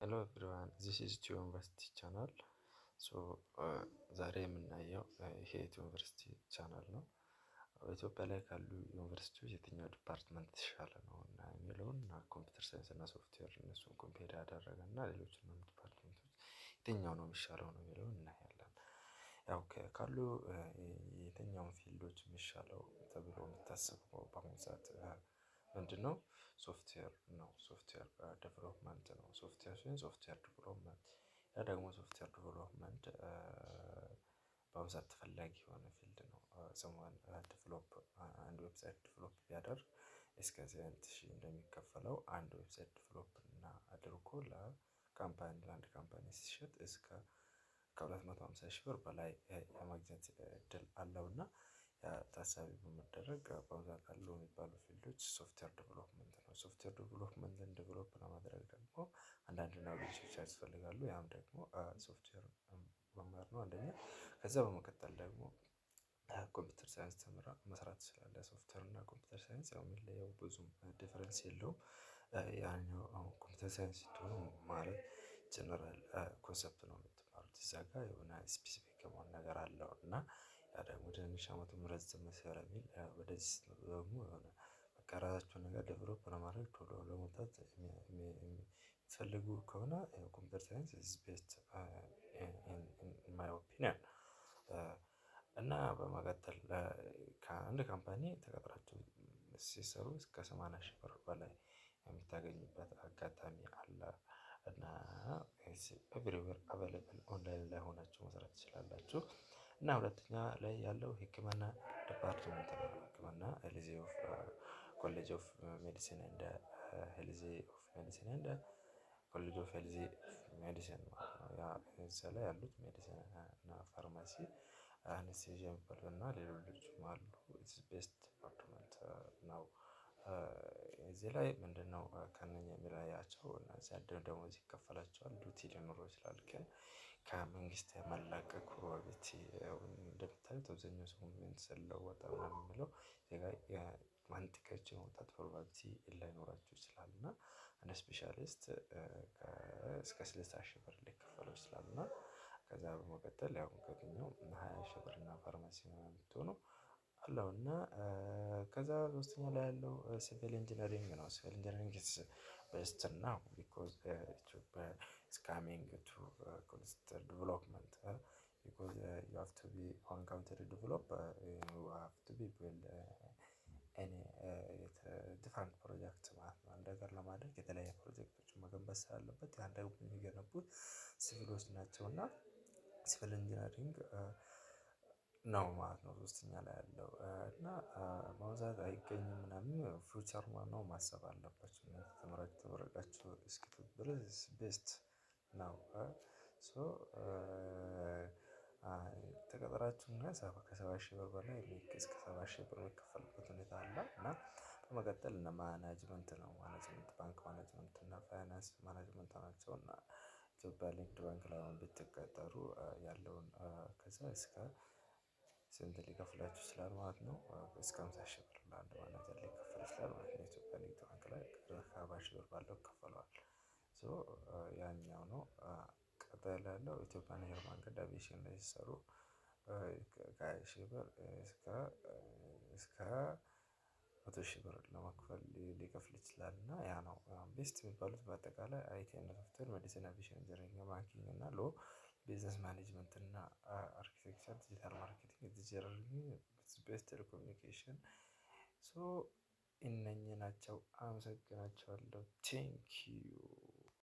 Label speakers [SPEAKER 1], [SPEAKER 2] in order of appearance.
[SPEAKER 1] Hello everyone, this is Ethio University channel። So ዛሬ የምናየው ይሄ ኢትዮ ዩኒቨርሲቲ ቻናል ነው። በኢትዮጵያ ላይ ካሉ ዩኒቨርሲቲዎች የትኛው department የተሻለ ነው እና የሚለውን እና computer science እና ሶፍትዌር እነሱን compare ያደረገ እና ሌሎችንም department ኦች የትኛው ነው የሚሻለው ነው የሚለውን እናያለን። ያው ካሉ የትኛውን field ኦች የሚሻለው ተብሎ የሚታሰበው በአሁኑ ሰዓት ምንድነው? ሶፍትዌር ነው። Software development ነው። ሶፍትዌር ሲሆን software development፣ ያ ደግሞ software development በአሁኑ ሰዓት ተፈላጊ የሆነ field ነው። Someone develop አንድ website develop ቢያደርግ እስከ ስንት ሺህ እንደሚከፈለው፣ አንድ website develop እና አድርጎ ለ company፣ ለአንድ company ሲሸጥ እስከ ከ250,000 ብር በላይ የማግኘት እድል አለው። እና ያ ታሳቢ በመደረግ በአሁኑ ሰዓት አሉ የሚባሉ field ኦች software development ነው። Software development ን develop ለማድረግ ደግሞ አንዳንድ knowledge ኦች ያስፈልጋሉ። ያም ደግሞ ሶፍትዌር መማር ነው አንደኛ። ከዛ በመቀጠል ደግሞ computer science ተምረህ መስራት ትችላለህ። ሶፍትዌር እና computer science ያው የሚለየው ብዙም difference የለውም። ያኛው አሁን computer science ስትሆኑ ማለት general concept ነው የምትማሩት፣ እዛ ጋር የሆነ specific የሆነ ነገር አለው። እና ያ ደግሞ ትንሽ አመቱም ረዘም ስለሚል ወደዚህ ስትመጡ ደግሞ የሆነ በቃ ራሳችሁን ነገር develop ለማድረግ ቶሎ ለመውጣት የምትፈልጉ ከሆነ computer science is best in my opinion። እና በመቀጠል ከአንድ company ተቀጥራችሁ ሲሰሩ እስከ 80,000 ብር በላይ የምታገኙበት አጋጣሚ አለ። እና everywhere available፣ online ላይ ሆናችሁ መስራት ትችላላችሁ። እና ሁለተኛ ላይ ያለው ህክምና department ነው። ህክምና health of college of medicine and health of medicine and college of health medicine ማለት ነው። ያ እዛ ላይ ያሉት medicine እና ፋርማሲ፣ anesthesia የሚባሉ እና ሌሎችም አሉ። It's best department ነው። እዚህ ላይ ምንድነው ከእነኛ የሚለያቸው? እነዚያ ደሞዝ ይከፈላቸዋል፣ duty ሊኖረው ይችላል፣ ግን ከመንግስት የመላቀቅ probability እንደምታዩት አብዛኛው ሰው ስለወጣ ምናምን የሚለው መንጥቀች የመውጣት probability ላይኖራቸው ይችላል። እና አንድ specialist እስከ 60,000 ብር ሊከፈለው ይችላል። እና ከዛ በመቀጠል ያው ከገኘው 20,000 ብር እና ፋርማሲ ምናምን ብትሆኑ አለው። እና ከዛ ሶስተኛ ላይ ያለው civil engineering ነው። Civil engineering is best now because ኢትዮጵያ is coming to consider development, because you have to be one country develop, you have to be build any different project ማለት ነው። አንድ ሀገር ለማደግ የተለያየ ፕሮጀክቶችን መገንባት ስላለበት ያን ደግሞ የሚገነቡት ሲቪሎች ናቸው። እና civil engineering ነው ማለት ነው። ሶስተኛ ላይ ያለው እና በአሁኑ ሰዓት አይገኝም ምናምን future ነው ማሰብ አለባችሁ። እናንተ ተምራችሁ ተመርቃችሁ እስክትወጡ ድረስ best ነው። So ተቀጥራችሁ እና ከ70,000 ብር በላይ፣ እስከ 70,000 ብር የሚከፈልበት ሁኔታ አለ። እና በመቀጠል እነ management ነው። Management፣ bank management እና finance management ናቸው። እና ኢትዮጵያ ንግድ ባንክ ላይ አሁን ብትቀጠሩ ያለውን ከዛ እስከ ስንት ሊከፍላችሁ ይችላል ማለት ነው? እስከ 50,000 ብር ለአንድ ማናጀር ሊከፈል ይችላል ማለት ነው። ኢትዮጵያ ንግድ ባንክ ላይ ከ40,000 ብር ባለው ይከፈለዋል። So ያኛው ነው። ቀጣይ ላይ ያለው ኢትዮጵያ አየር መንገድ አቪዬሽን ላይ ሲሰሩ ከ20,000 ብር እስከ 100,000 ብር ለመክፈል ሊከፍል ይችላል። እና ያ ነው best የሚባሉት። በአጠቃላይ IT and software፣ medicine፣ aviation engineering፣ banking እና law፣ business management እና architecture፣ digital marketing፣ digital best፣ telecommunication፣ so እነኚህ ናቸው። አመሰግናቸዋለሁ። Thank you.